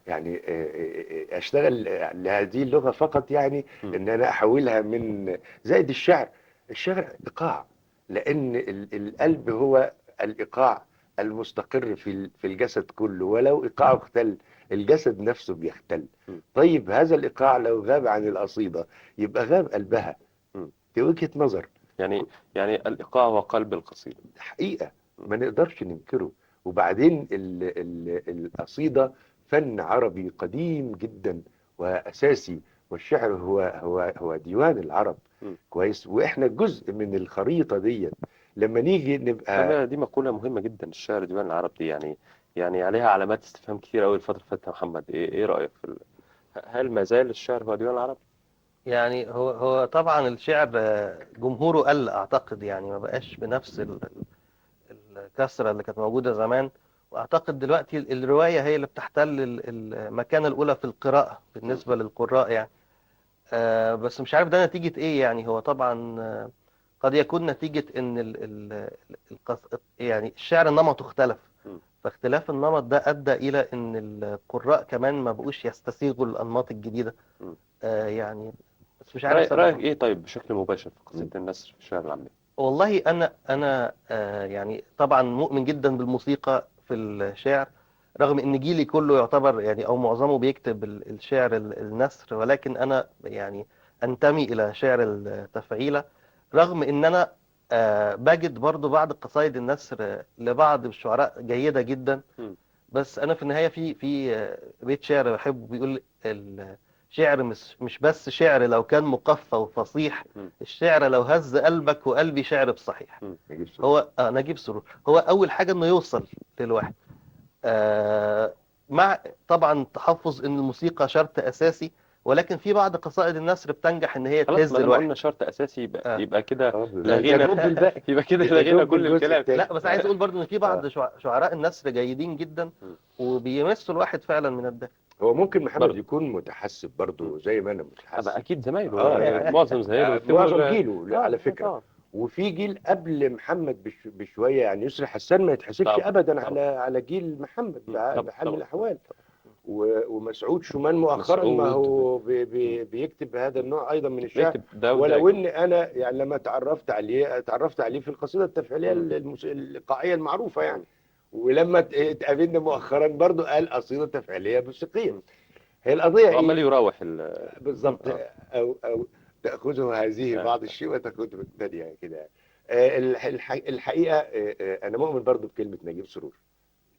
يعني اشتغل لهذه اللغة فقط، يعني ان انا احولها من زائد الشعر. الشعر ايقاع، لان القلب هو الايقاع المستقر في الجسد كله، ولو ايقاعه اختل الجسد نفسه بيختل. طيب هذا الايقاع لو غاب عن القصيدة يبقى غاب قلبها. دي وجهة نظر. يعني الايقاع هو قلب القصيدة، حقيقة ما نقدرش ننكره. وبعدين القصيدة فن عربي قديم جدا وأساسي، والشعر هو ديوان العرب. كويس، وإحنا جزء من الخريطة ديت. لما نيجي نبقى، دي مقولة مهمة جدا، الشعر ديوان العرب دي، يعني عليها علامات استفهام كتير أوي الفترة اللي فاتت. يا محمد، إيه رأيك في هل ما زال الشعر هو ديوان العرب؟ يعني هو طبعا الشعر جمهوره قل أعتقد، يعني ما بقاش بنفس الكثرة اللي كانت موجودة زمان. وأعتقد دلوقتي الرواية هي اللي بتحتل المكانة الأولى في القراءة بالنسبة للقراء يعني. بس مش عارف ده نتيجة إيه يعني. هو طبعا قد يكون نتيجة إن يعني الشعر نمطه اختلف، فاختلاف النمط ده أدى إلى إن القراء كمان ما بقوش يستسيغوا الأنماط الجديدة. يعني بس مش عارف رأيك إيه طيب بشكل مباشر في قصيدة النثر في الشعر العامي؟ والله أنا يعني طبعا مؤمن جدا بالموسيقى في الشعر، رغم إن جيلي كله يعتبر يعني أو معظمه بيكتب الشعر النثر، ولكن أنا يعني أنتمي إلى شعر التفعيلة، رغم إن أنا بجد برضو بعض قصايد النثر لبعض الشعراء جيدة جدا. بس أنا في النهاية في بيت شعر بحبه بيقول الشعر مش بس شعر لو كان مقفى وفصيح، الشعر لو هز قلبك وقلبي شعر بصحيح. نجيب سرور. هو نجيب سرور هو أول حاجة إنه يوصل للواحد، مع طبعا تحفظ إن الموسيقى شرط أساسي، ولكن في بعض قصائد النثر بتنجح ان هي خلاص، تهز ما دام الواحد. قلنا شرط اساسي يبقى كده لغينا الباقي، يبقى كده لغينا كل الكلام. لا بس عايز اقول برضو ان في بعض شعراء النثر جيدين جدا وبيمسوا الواحد فعلا من الداخل. هو ممكن محمد برضو يكون متحسب برضو زي ما انا متحسب. اكيد زمايله، يعني معظم زمايله، معظم جيله على فكرة. وفي جيل قبل محمد بشوية، يعني يسري حسان ما يتحسبش ابدا على جيل محمد بحال من الاحوال. ومسعود شومان مؤخرا ما هو بيكتب بهذا النوع ايضا من الشعر، ولو ان انا يعني لما تعرفت عليه في القصيدة التفعيليه الايقاعيه المعروفة يعني، ولما اتقابلنا مؤخرا برضو قال قصيدة تفعيليه موسيقية. هي القضية ايه؟ عمال يراوح بالظبط، او تاخذه هذه بعض الشيء وتاخذه الثانية كده. الحقيقة انا مؤمن برضو بكلمه نجيب سرور،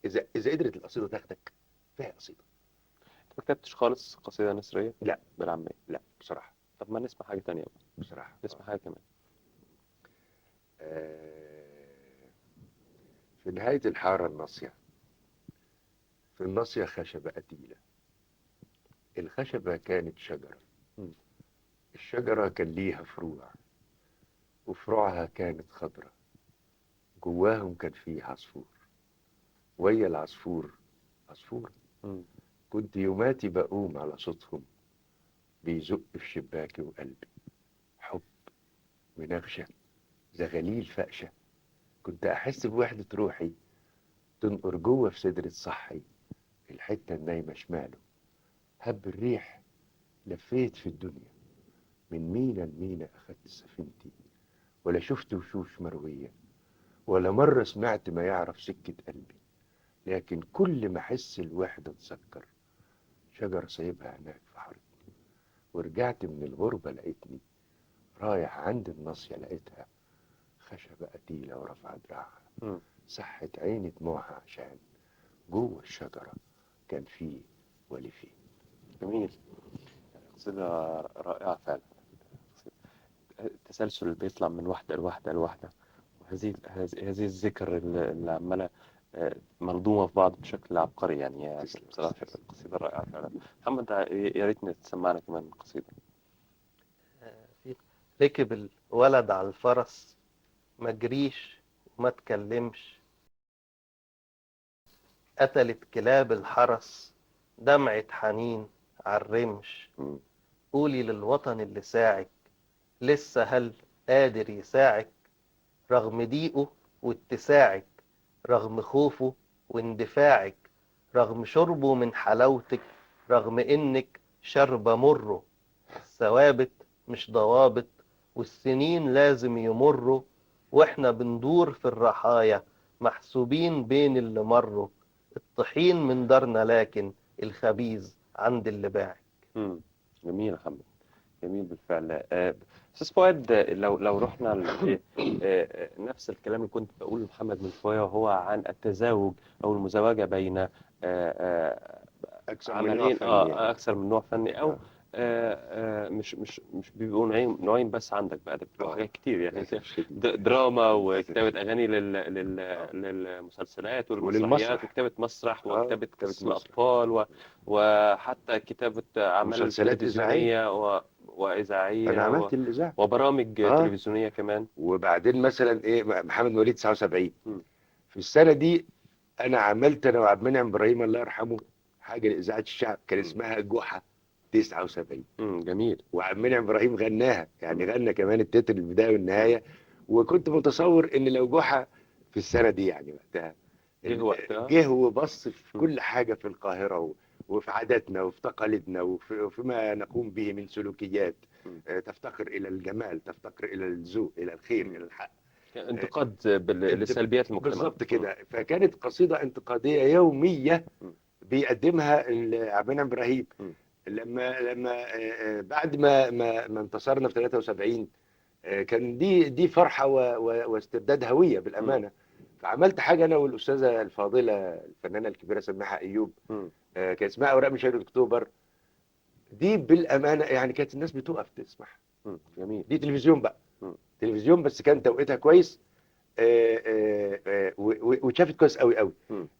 اذا قدرت القصيدة تاخدك فيها قصيدة. ما كتبتش خالص قصيدة نثرية؟ لا. بالعامية؟ لا بصراحة. طب ما نسمع حاجة تانية بقى. بصراحة نسمع حاجة كمان. في نهاية الحارة الناصية، في الناصية خشبة قتيلة، الخشبة كانت شجرة، الشجرة كان ليها فروع، وفروعها كانت خضرة، جواهم كان فيه عصفور، ويا العصفور عصفور. كنت يوماتي بقوم على صوتهم بيزق في شباكي وقلبي حب منغشة زغليل فقشة، كنت أحس بوحدة روحي تنقر جوه في صدري تصحي الحتة النايمة شماله. هب الريح لفيت في الدنيا من مينا لمينا، أخدت سفينتي ولا شفت وشوش مروية، ولا مرة سمعت ما يعرف سكة قلبي، لكن كل ما أحس الوحدة تسكر شجرة سايبها هناك في حارتني. ورجعت من الغربة لقيتني رايح عند الناصية، لقيتها خشبة قتيلة ورفع دراعها، صحت عيني دموعها عشان جوه الشجرة كان فيه ولفين. جميل، قصيدة رائعة فعلا. التسلسل اللي بيطلع من واحدة لواحدة لواحدة، وهذه هذه الذكر اللي عمالة ملضومة في بعض بشكل عبقري يعني. بصراحة قصيدة رائعة فعلا. محمد، يا ريتني تسمعنا كمان قصيدة. ركب الولد على الفرس، ما جريش وما تكلمش، قتلت كلاب الحرس، دمعة حنين عالرمش. قولي للوطن اللي ساعك لسه هل قادر يساعك، رغم ضيقه واتساعك، رغم خوفه واندفاعك، رغم شربه من حلاوتك، رغم إنك شربة مرة. الثوابت مش ضوابط، والسنين لازم يمروا، وإحنا بندور في الرحايا محسوبين بين اللي مروا. الطحين من دارنا لكن الخبيز عند اللي باعك. مم. جميل يا محمد، جميل بالفعل. استاذ فؤاد، لو رحنا نفس الكلام اللي كنت بقوله لمحمد من شوية، وهو عن التزاوج او المزاوجه بين اكثر من نوع عملين فني يعني. اكثر من نوع فني، او مش بيبقوا نوعين بس، عندك بقى ده بتبقى حاجات كتير يعني، للأسف الشديد. دراما للأسف وكتابة الشديد. أغاني للمسلسلات والمسرحيات، وللمسرح. وكتابة مسرح، وكتابة كتابة قصص مسرح. الأطفال، وحتى كتابة أعمال مسلسلات إذاعية. تلفزيونية وإذاعية أنا عملت الإذاعة وبرامج تلفزيونية كمان. وبعدين مثلا إيه، محمد مواليد 79 في السنة دي أنا عملت، أنا وعبد المنعم إبراهيم الله يرحمه، حاجة لإذاعة الشعب كان اسمها جحا 79. جميل. وعبد المنعم إبراهيم غناها، يعني غنى كمان التتر البداية والنهاية. وكنت متصور إن لو جحا في السنة دي يعني وقتها جه وقتها، جه وبص في كل حاجة في القاهرة وفي عاداتنا وفي تقاليدنا وفيما نقوم به من سلوكيات تفتقر إلى الجمال، تفتقر إلى الذوق، إلى الخير، إلى الحق. انتقاد لسلبيات المجتمع بالظبط كده. فكانت قصيدة انتقادية يومية بيقدمها عبد المنعم إبراهيم. لما بعد ما انتصرنا في 73 كان دي فرحة واسترداد هوية بالأمانة. فعملت حاجة أنا والأستاذة الفاضلة الفنانة الكبيرة سماحة أيوب، كان اسمها أوراق من شجرة أكتوبر. دي بالأمانة يعني كانت الناس بتقف تسمع. جميل. دي تلفزيون بقى، تلفزيون بس كان توقيتها كويس، واتشافت كويس قوي قوي.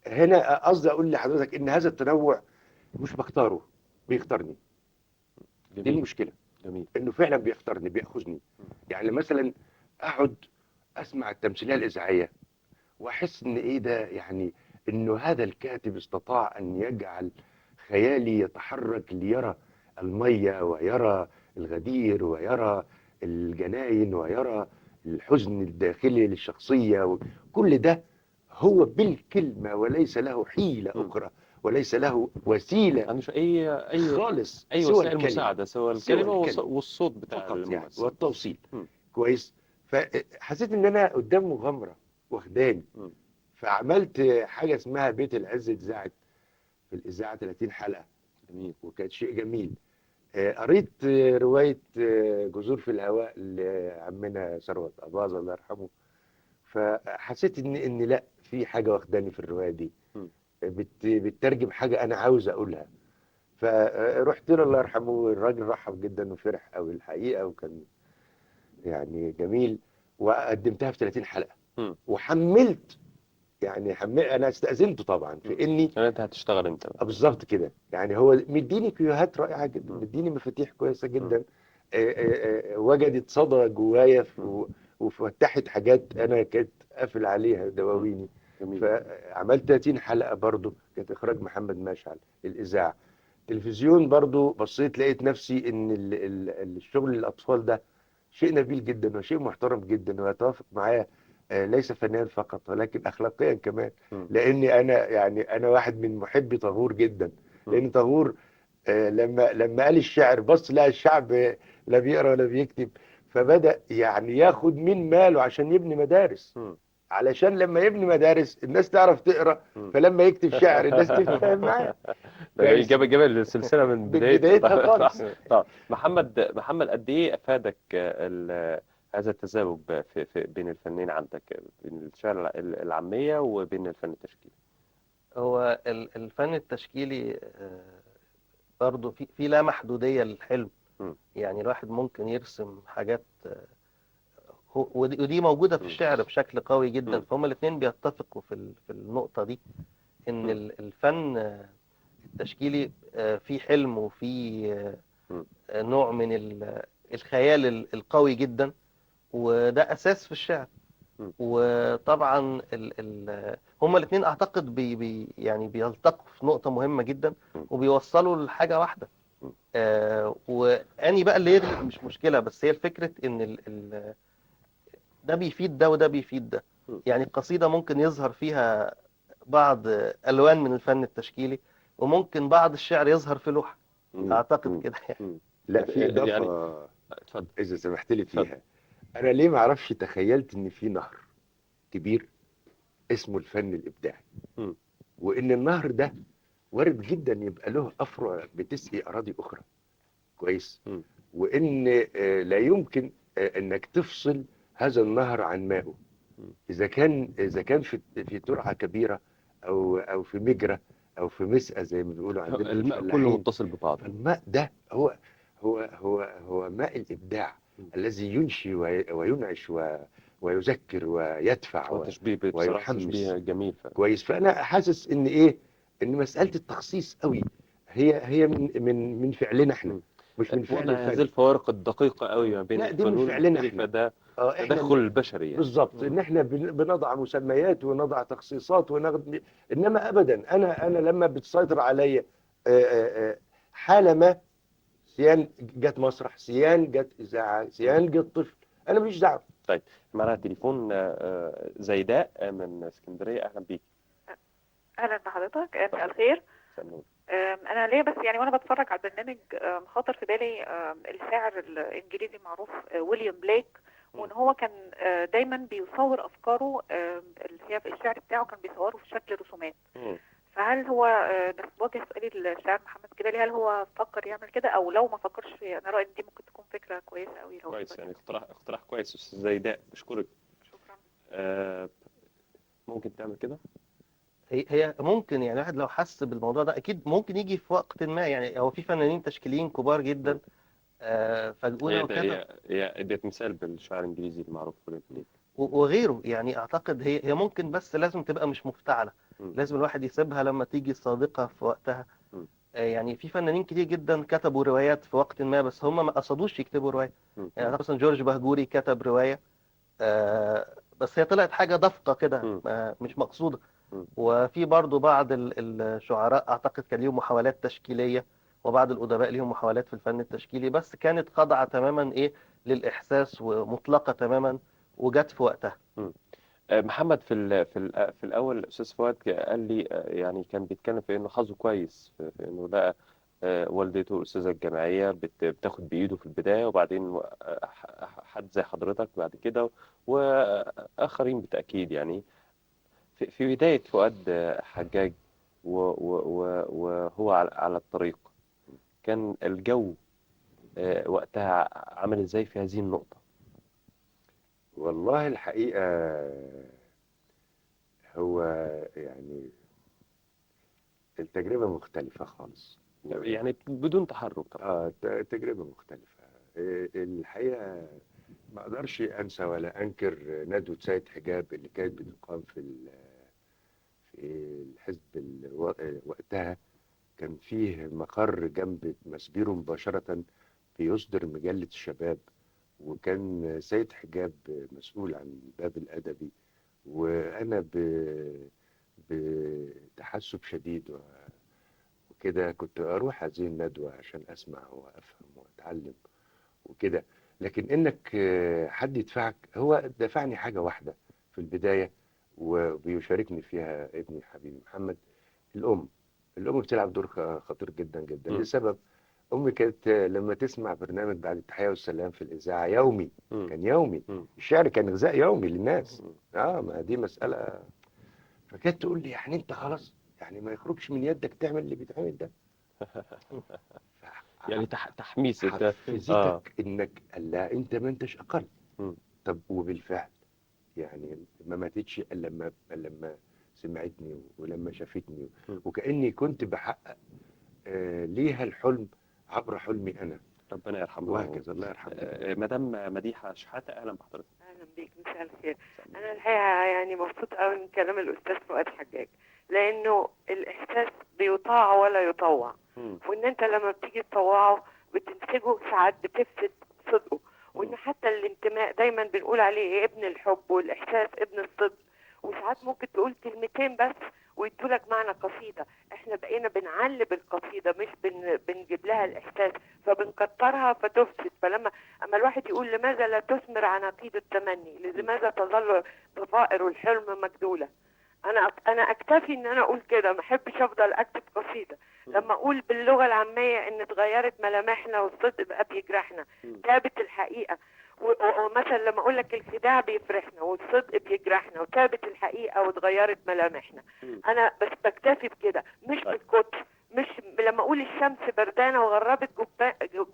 هنا قصدي أقول لحضرتك إن هذا التنوع مش بختاره، بيختارني. دي المشكلة. جميل. إنه فعلا بيختارني، بيأخذني. يعني مثلا أقعد أسمع التمثيلية الإذاعية وأحس إن إيه ده، يعني إنه هذا الكاتب استطاع أن يجعل خيالي يتحرك ليرى المية ويرى الغدير ويرى الجناين ويرى الحزن الداخلي للشخصية، كل ده هو بالكلمة وليس له حيلة أخرى وليس له وسيلة. مش أي خالص، أي سوى وسائل الكلمة. مساعدة، سوى سوى الكلمة الكلمة. والصوت بتاع فقط يعني، الممثل والتوصيل. كويس. فحسيت إن أنا قدام مغامرة واخداني. فعملت حاجة اسمها بيت العز، اتذاعت في الإذاعة 30 حلقة. جميل. وكانت شيء جميل. قريت رواية جذور في الهواء لعمنا ثروت أباظة الله يرحمه، فحسيت إن لا، في حاجة واخداني في الرواية دي، بتترجم حاجة أنا عاوز أقولها. فرحت له الله يرحمه، الراجل رحب جدا وفرح قوي الحقيقة، وكان يعني جميل. وقدمتها في 30 حلقة. وحملت يعني أنا استأذنته طبعا في إني يعني أنت هتشتغل أنت بقى. بالظبط كده. يعني هو مديني كيوهات رائعة جدا، مديني مفاتيح كويسة جدا، وجدت صدى جوايا وفتحت حاجات أنا كنت قافل عليها دواويني. فعملت 30 حلقة برضو، كانت إخراج محمد مشعل الإذاعة. تلفزيون برضو بصيت لقيت نفسي إن الشغل للأطفال ده شيء نبيل جدا وشيء محترم جدا، ويتوافق معايا ليس فنيا فقط ولكن أخلاقيا كمان. لأني أنا يعني أنا واحد من محبي طاغور جدا. لأن طاغور لما قال الشعر بص لقى الشعب لا بيقرأ ولا بيكتب، فبدأ يعني ياخد من ماله عشان يبني مدارس. علشان لما يبني مدارس الناس تعرف تقرأ، فلما يكتب شعر الناس تفهم معاه. ده جاب السلسلة من بدايتها خالص. طب محمد قد إيه أفادك هذا التزاوج في بين الفنين عندك، بين الشعر العامية وبين الفن التشكيلي؟ هو الفن التشكيلي برضه في لا محدودية للحلم. يعني الواحد ممكن يرسم حاجات، ودي موجودة في الشعر بشكل قوي جدا. فهم الاثنين بيتفقوا في النقطة دي، إن الفن التشكيلي في حلم وفي نوع من الخيال القوي جدا، وده أساس في الشعر. وطبعا هما الاثنين أعتقد بي يعني بيلتقوا في نقطة مهمة جدا وبيوصلوا لحاجة واحدة. وأني بقى اللي يغلب مش مشكلة، بس هي الفكرة إن ده بيفيد ده وده بيفيد ده. يعني القصيدة ممكن يظهر فيها بعض ألوان من الفن التشكيلي، وممكن بعض الشعر يظهر في لوحة. أعتقد كده يعني. لا، في إضافة يعني اتفضل إذا سمحت لي فيها. أنا ليه ما أعرفش تخيلت إن في نهر كبير اسمه الفن الإبداعي، وإن النهر ده وارد جدا يبقى له أفرع بتسقي أراضي أخرى. كويس. وإن لا يمكن إنك تفصل هذا النهر عن مائه. إذا كان في ترعة كبيرة أو في مجرى أو في مسقى زي ما بيقولوا عندنا الماء كله متصل ببعضه. الماء ده هو هو هو هو ماء الإبداع الذي ينشي وينعش ويذكر ويدفع تشبيه بصراحة، تشبيه جميل فعلا. كويس. فأنا حاسس إن إيه، إن مسألة التخصيص قوي هي من فعلنا إحنا، مش من فعل الفن. هذه الفوارق الدقيقة قوي ما بين الفنون المختلفة، ده تدخل البشري يعني. بالظبط، إن إحنا بنضع مسميات ونضع تخصيصات وناخد، إنما أبدا أنا لما بتسيطر عليا حالة ما، سيان جت مسرح، سيان جت إذاعة، سيان جت طفل، أنا ماليش دعوة. طيب معنا تليفون زيداء من اسكندرية. أهلا بيك. أهلا بحضرتك، مساء الخير. أنا ليه بس يعني وأنا بتفرج على البرنامج خاطر في بالي الشاعر الإنجليزي المعروف ويليام بليك، وإن هو كان دايما بيصور أفكاره اللي هي في الشعر بتاعه كان بيصوره في شكل رسومات. فهل هو بس بوجه سؤالي للشاعر محمد جبالي، هل هو فكر يعمل كده، او لو ما فكرش انا رايي ان دي ممكن تكون فكرة كويسة قوي. لو كويس يعني اقتراح كويس استاذ زيداء، بشكرك. شكرا. ممكن تعمل كده؟ هي ممكن يعني الواحد لو حس بالموضوع ده اكيد ممكن يجي في وقت ما. يعني هو في فنانين تشكيليين كبار جدا فاجئونا وكتب. هي اديت مثال بالشاعر الانجليزي المعروف ويليام بليك وغيره. يعني اعتقد هي ممكن، بس لازم تبقى مش مفتعله، لازم الواحد يسيبها لما تيجي الصادقة في وقتها. يعني في فنانين كتير جدا كتبوا روايات في وقت ما، بس هم ما قصدوش يكتبوا رواية. يعني مثلا جورج بهجوري كتب رواية، بس هي طلعت حاجة دفقة كده مش مقصودة. وفي برضو بعض الشعراء أعتقد كان ليهم محاولات تشكيلية، وبعض الأدباء ليهم محاولات في الفن التشكيلي، بس كانت خاضعة تماما إيه للإحساس ومطلقة تماما وجت في وقتها. محمد في الاول الاستاذ فؤاد قال لي يعني كان بيتكلم في انه حظه كويس في انه لقى والدته الاستاذة الجامعية بتاخد بايده في البداية، وبعدين حد زي حضرتك بعد كده واخرين بالتاكيد. يعني في بداية فؤاد حجاج وهو على الطريق، كان الجو وقتها عامل ازاي في هذه النقطة؟ والله الحقيقة هو يعني التجربة مختلفة خالص، يعني بدون تحرك طبعا. تجربة مختلفة الحقيقة. ما اقدرش انسى ولا انكر ندوة سيد حجاب اللي كانت بتقام في الحزب وقتها. كان فيه مقر جنب مسبيرو مباشرة بيصدر مجلة الشباب، وكان سيد حجاب مسؤول عن الباب الأدبي، وأنا بتحسب شديد وكده كنت أروح هذه الندوة عشان أسمع وأفهم وأتعلم وكده. لكن إنك حد يدفعك، هو دفعني حاجة واحدة في البداية وبيشاركني فيها ابني حبيبي محمد، الأم. الأم بتلعب دور خطير جدا جدا. لسبب، أمي كانت لما تسمع برنامج بعد التحية والسلام في الإذاعة يومي، كان يومي، الشعر كان غذاء يومي للناس. ما دي مسألة. فكانت تقول لي يعني أنت خلاص يعني ما يخرجش من يدك تعمل اللي بيتعمل ده. يعني تحميس انت، حفزتك إنك لا أنت ما أنتش أقل. طب وبالفعل يعني ما ماتتش إلا لما سمعتني ولما شافتني، وكأني كنت بحقق ليها الحلم عبر حلمي أنا. ربنا يرحمه وهكذا. الله يرحمه. مدام مديحة شحاتة، أهلا بحضرتك. أهلا بيك، مساء الخير. أنا الحقيقة يعني مبسوط قوي من كلام الأستاذ فؤاد حجاج، لأنه الإحساس بيطاع ولا يطوع، وإن أنت لما بتيجي تطوعه بتنسجه ساعات بتفسد صدقه، وإن حتى الانتماء دايما بنقول عليه ابن الحب والإحساس ابن الصدق، وساعات ممكن تقول كلمتين بس ويدولك معنى قصيدة. احنا بقينا بنعلب القصيدة مش بنجيب لها الإحساس، فبنكترها فتفسد. فلما أما الواحد يقول لماذا لا تثمر عناقيد التمني، لماذا تظل ضفائر الحلم مجدولة، أنا انا اكتفي ان انا اقول كده، ما احبش افضل اكتب قصيدة. لما اقول باللغة العامية ان اتغيرت ملامحنا والصدق بقى بيجرحنا، تابت الحقيقة. ومثلا لما اقول لك الخداع بيفرحنا والصدق بيجرحنا وتابت الحقيقة واتغيرت ملامحنا، انا بس بكتفي بكده، مش بالكتر. مش لما اقول الشمس بردانه وغربت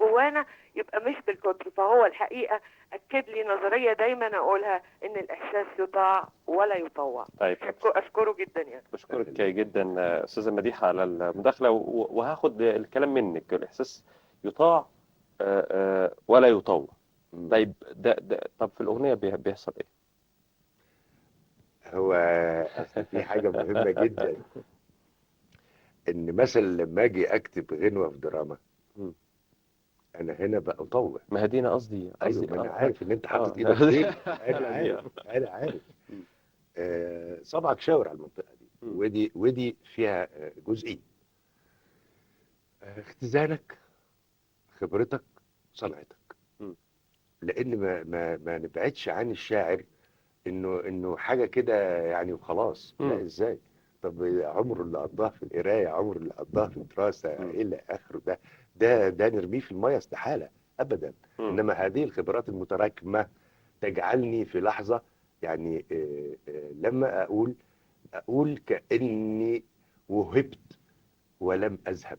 جوانا يبقى مش بالكتر. فهو الحقيقة اكد لي نظرية دايما اقولها، ان الاحساس يطاع ولا يطوع. طيب، اشكره جدا يعني. بشكرك جدا استاذه مديحه على المداخلة، وهاخد الكلام منك. الاحساس يطاع ولا يطوع. طيب ده طب في الاغنية بيحصل ايه؟ هو اصل في حاجة مهمة جدا، ان مثلا لما اجي اكتب غنوه في دراما، انا هنا بقى اطوع. ما هدينا انا قصدي. ايوه، ما انا عارف ان انت حاطط ايدك فين. انا عارف صبعك شاور على المنطقة دي، ودي فيها جزئين: اختزانك، خبرتك، صنعتك. لان ما ما ما نبعدش عن الشاعر انه حاجة كده يعني وخلاص. لا، ازاي؟ طب عمره اللي قضاه في القراية، عمره اللي قضاه في الدراسة، الى اخره، ده نرميه في المية؟ استحالة ابدا. انما هذه الخبرات المتراكمة تجعلني في لحظة يعني لما اقول كاني وهبت ولم اذهب.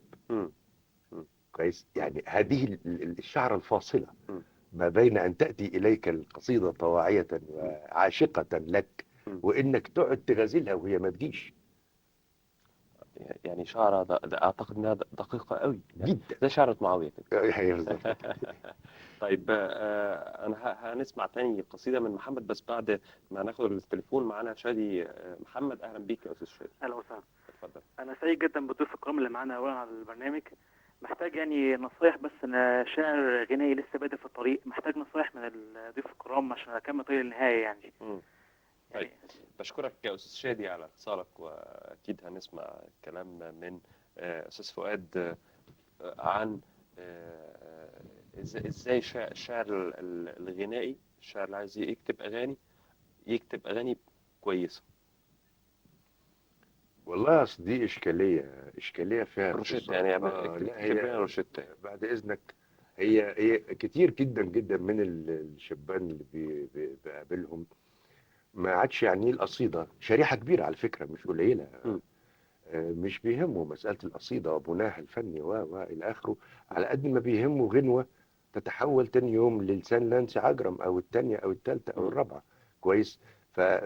كويس؟ يعني هذه الشعرة الفاصلة ما بين ان تاتي اليك القصيدة طواعيه وعاشقه لك، وانك تقعد تغازلها وهي ما تجيش. يعني شعرة اعتقد انها دقيقة قوي يعني، جدا، زي شعرة معاوية كده. طيب انا هنسمع تاني قصيدة من محمد، بس بعد ما ناخد التليفون. معانا شادي محمد. اهلا بيك يا استاذ شادي. اهلا وسهلا. اتفضل. انا سعيد جدا بالضيوف الكرام اللي معانا اولا على البرنامج. محتاج يعني نصايح، بس انا شاعر غنائي لسه بادئ في الطريق، محتاج نصايح من الضيوف الكرام عشان اكمل طريق النهاية يعني. طيب، بشكرك يا أستاذ شادي على اتصالك، وأكيد هنسمع كلام من أستاذ فؤاد عن إزاي الشاعر الغنائي، الشاعر اللي عايز يكتب أغاني، يكتب أغاني كويسة. والله أصل دي إشكالية فيها روشتة يعني. اكتب لنا روشتة بعد إذنك. هي كتير جدا جدا من الشبان اللي بقابلهم ما عادش يعني القصيدة، شريحة كبيرة على فكرة مش قليلة، مش بيهمه مسألة القصيدة وبناها الفني وإلى آخره، على قد ما بيهمه غنوة تتحول تاني يوم للسان نانسي عجرم أو التانية أو التالتة أو الرابعة. كويس؟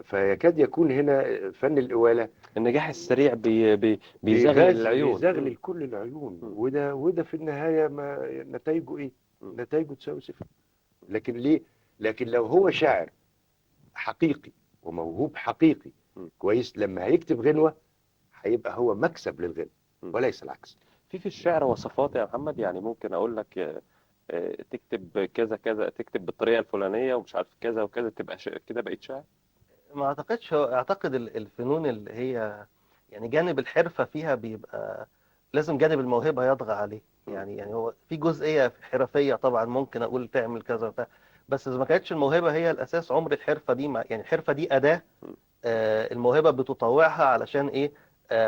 فيكاد يكون هنا فن الإوالة، النجاح السريع بيزغلل العيون، بيزغلل كل العيون. وده في النهاية ما نتائجه إيه؟ نتائجه تساوي صفر. لكن ليه؟ لكن لو هو شاعر حقيقي وموهوب حقيقي، كويس، لما هيكتب غنوة هيبقى هو مكسب للغنى وليس العكس. في الشعر وصفات يا محمد، يعني ممكن اقول لك تكتب كذا كذا، تكتب بالطريقة الفلانية ومش عارف كذا وكذا، تبقى كده بقيت شاعر؟ ما اعتقدش. اعتقد الفنون اللي هي يعني جانب الحرفة فيها بيبقى لازم جانب الموهبة يطغى عليه. يعني هو في جزئية حرفية طبعا، ممكن اقول تعمل كذا وبتاع، بس إذا ما كانتش الموهبة هي الأساس، عمر الحرفة دي يعني الحرفة دي أداة، الموهبة بتطوعها علشان إيه؟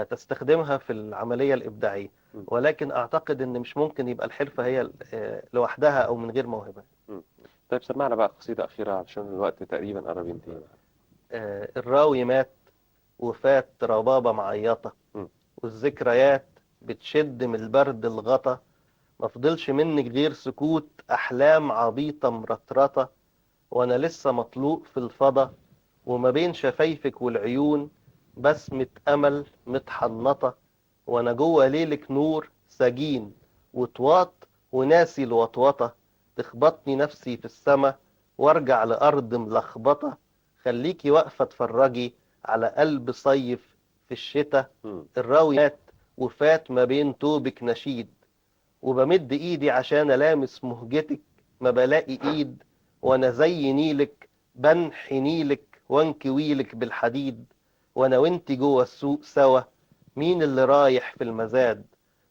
تستخدمها في العملية الإبداعية. ولكن أعتقد إن مش ممكن يبقى الحرفة هي لوحدها أو من غير موهبة. طيب سمعنا بقى قصيدة أخيرة عشان الوقت تقريبا قرب ينتهي. الراوي مات وفات ربابة معيطة، والذكريات بتشد من البرد الغطا، ما فضلش منك غير سكوت أحلام عبيطة مرطرطة، وأنا لسه مطلوق في الفضا، وما بين شفايفك والعيون بسمة أمل متحنطة، وأنا جوه ليلك نور سجين وطواط وناسي الوطوطة، تخبطني نفسي في السما وارجع لأرض ملخبطة، خليكي واقفة اتفرجي على قلب صيف في الشتاء. الراوي مات وفات ما بين توبك نشيد، وبمد ايدي عشان الامس مهجتك ما بلاقي ايد، وانا زي نيلك بنحنيلك وانكويلك بالحديد، وانا وانتي جوه السوق سوا مين اللي رايح في المزاد،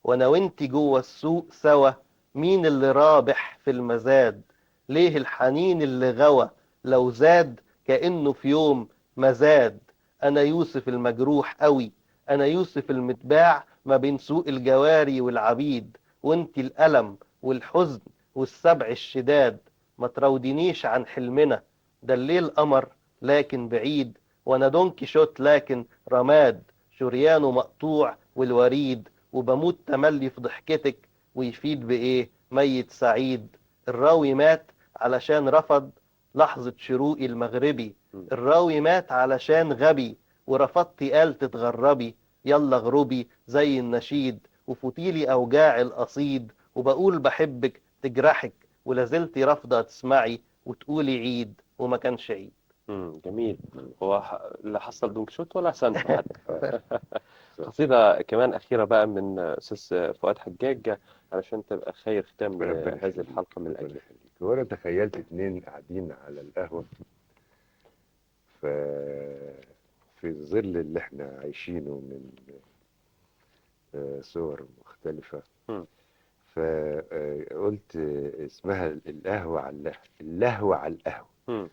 وانا وانتي جوه السوق سوا مين اللي رابح في المزاد، ليه الحنين اللي غوى لو زاد كأنه في يوم مزاد، أنا يوسف المجروح قوي، أنا يوسف المتباع ما بين سوق الجواري والعبيد، وانت الألم والحزن والسبع الشداد. ما تراودينيش عن حلمنا، ده الليل قمر لكن بعيد، وانا دونكي شوت لكن رماد، شريانه مقطوع والوريد، وبموت تملي في ضحكتك ويفيد بإيه ميت سعيد. الراوي مات علشان رفض لحظة شروقي المغربي، الراوي مات علشان غبي ورفضتي قال تتغربي، يلا غربي زي النشيد وفوتيلي أوجاع القصيد، وبقول بحبك تجرحك ولازلتي رافضة تسمعي وتقولي عيد وما كانش عيد. جميل. هو لا حصل دون كيشوت ولا سانشو حتى. قصيدة كمان أخيرة بقى من أستاذ فؤاد حجاج علشان تبقى خير ختام لهذه الحلقة من الأجيال. وأنا تخيلت اتنين قاعدين على القهوة في الظل اللي احنا عايشينه من صور مختلفة، فقلت اسمها القهوة على اللهوة على القهوة.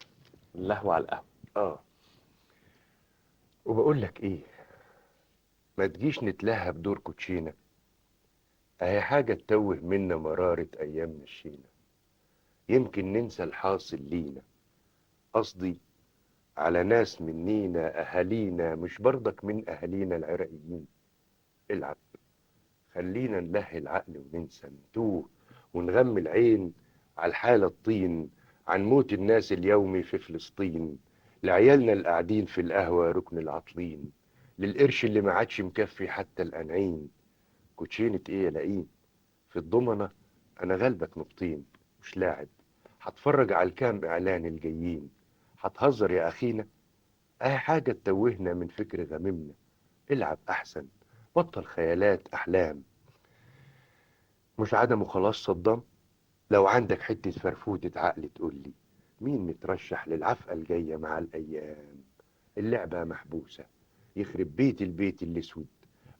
اللهوة على القهوة. وبقول لك ايه، ما تجيش نتلهى بدور كوتشينة، اهي حاجة تتوه منا مرارة ايامنا الشينة، يمكن ننسى الحاصل لينا، قصدي على ناس منينا اهالينا، مش برضك من اهالينا العراقيين. العب، خلينا نلهي العقل وننسى، نتوه ونغمي العين على الحالة الطين، عن موت الناس اليومي في فلسطين، لعيالنا القاعدين في القهوة ركن العاطلين، للقرش اللي ما عادش مكفي حتى الأنعين. كوتشينة ايه يا لئيم في الضمنة، انا غالبك نبطين مش لاعب، هتفرج على الكام اعلان الجايين، هتهزر يا اخينا، اهي حاجة تتوهنا من فكر غممنا. العب احسن، بطل خيالات احلام، مش عدم وخلاص صدام. لو عندك حتة فرفوتة عقل تقولي مين مترشح للعفقة الجاية مع الأيام. اللعبة محبوسة، يخرب بيت البيت الأسود،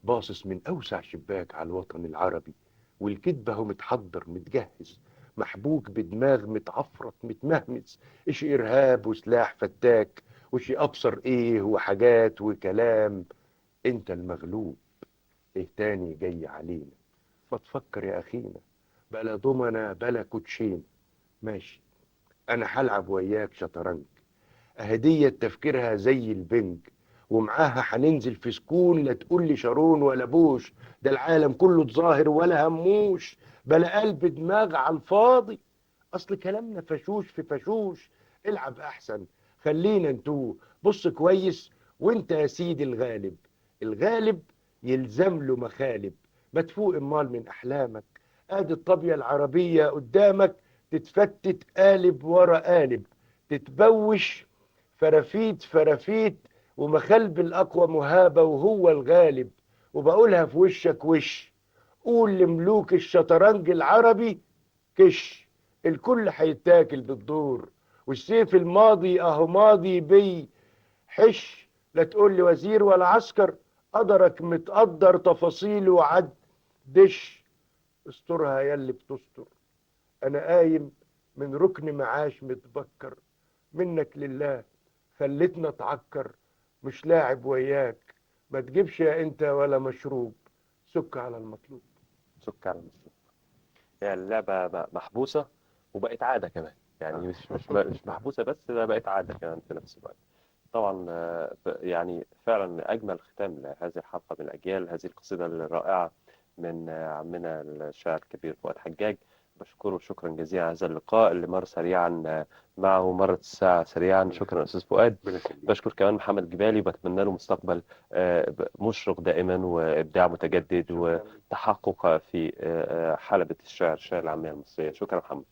باصص من أوسع شباك على الوطن العربي، والكدبة هو متحضر متجهز، محبوك بدماغ متعفرت متمهمس، إيش إرهاب وسلاح فتاك، وشي أبصر إيه وحاجات وكلام. أنت المغلوب، إيه تاني جاي علينا؟ ما تفكر يا أخينا، بلا ضمنة بلا كوتشين. ماشي، أنا هلعب وياك شطرنج، هدية تفكيرها زي البنج، ومعاها هننزل في سكون، لا تقول لي شارون ولا بوش، ده العالم كله اتظاهر ولا هموش، بلا قلب دماغ على الفاضي، أصل كلامنا فشوش في فشوش. العب أحسن، خلينا نتوه، بص كويس وانت يا سيدي الغالب، الغالب يلزم له مخالب، ما تفوق امال من أحلامك، ادي الطابية العربية قدامك، تتفتت قالب ورا قالب، تتبوش فرافيت فرافيت، ومخالب الأقوى مهابة وهو الغالب. وبقولها في وشك وش، قول لملوك الشطرنج العربي كش، الكل هيتاكل بالدور، والسيف الماضي اهو ماضي بي حش، لا تقول لي وزير ولا عسكر، قدرك متقدر تفاصيله عد دش، استرها يا اللي بتستر، انا قايم من ركن معاش متبكر، منك لله خلتنا اتعكر، مش لاعب وياك، ما تجيبش يا انت ولا مشروب، سك على المطلوب. سك على المطلوب. يعني اللعبة محبوسة وبقت عادة كمان، يعني مش محبوسة بس، ده بقت عادة كمان في نفس الوقت. طبعا يعني فعلا أجمل ختام لهذه الحلقة من الأجيال، هذه القصيدة الرائعة من عمنا الشاعر الكبير فؤاد حجاج. بشكره شكرا جزيلا على هذا اللقاء اللي مر سريعا معه، مرت الساعة سريعا. شكرا أستاذ فؤاد. بشكر كمان محمد جبالي، وبتمنى له مستقبل مشرق دائما وإبداع متجدد وتحقق في حلبة الشعر، الشعر العامية المصرية. شكرا محمد.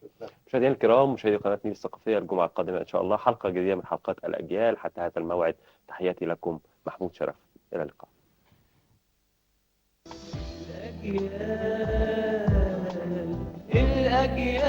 مشاهدينا الكرام، مشاهدي قناة نيل الثقافية، الجمعة القادمة إن شاء الله حلقة جديدة من حلقات الأجيال. حتى هذا الموعد، تحياتي لكم، محمود شرف، إلى اللقاء. الأجيال